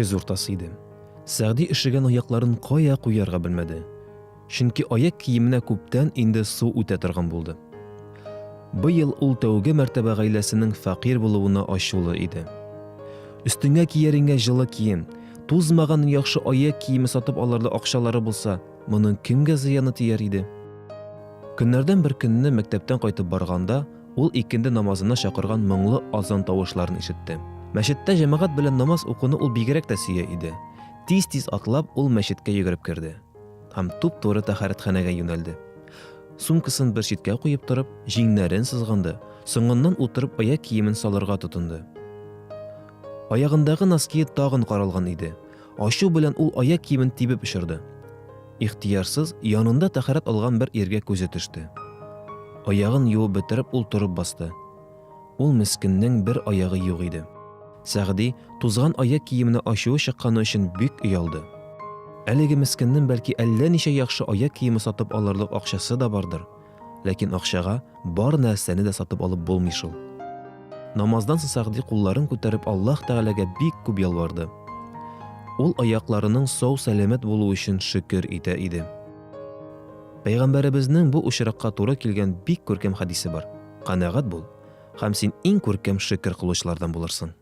Көз уртасы иде. Сәгъди өшегән аякларын кая куярга белмәде. Чөнки аяк киеменә күптән инде су үтә торган булды. Быел ул тәүге мәртәбә гаиләсенең фәкыйрь булуына ачулы иде. Өстеңә кияреңә җылы кием, тузмаган яхшы аяк киеме сатып алырлык акчалары булса, моның кемгә зыяны тияр иде? Көннәрдән бер көнне мәктәптән кайтып барганда, ул икенде намазына чакырган моңлы азан тавышларын ишетте. Мәчеттә җәмәгать белән намаз укуны ул бигрәк тә сөя иде. Тиз-тиз атлап, ул мәчеткә йөгереп керде. Һәм туп-туры тәһарәтханәгә юнәлде. Сумкасын бер читкә куеп торып, җиңнәрен сызганды, соңыннан утырып аяк киемен салырга тотынды. Аягындагы ноские тагын каралган иде. Ачу белән ул аяк киемен тибеп очырды. Ихтыярсыз, янында тәһарәт алган бер иргә күзе төште. Аягын юып бетереп, ул торып басты. Ул мескеннең бер аягы юк иде. Сәгъди, тузган аяк киеменә ачуы чыкканы өчен бик оялды. Әлеге мескеннең бәлки әллә ничә яхшы аяк киеме сатып алырлык акчасы да бардыр, ләкин акчага бар нәрсәне дә сатып алып булмый шул. Намаздан соң Сәгъди кулларын күтәреп Аллаһ Тәгаләгә бик күп ялварды. Ул аякларының сау-сәламәт булуы өчен шөкер итә иде. Пәйгамбәребезнең бу очракка туры килгән бик күркәм хәдисе бар. Канәгать бул, һәм син иң күркәм шөкер кылучылардан булырсың.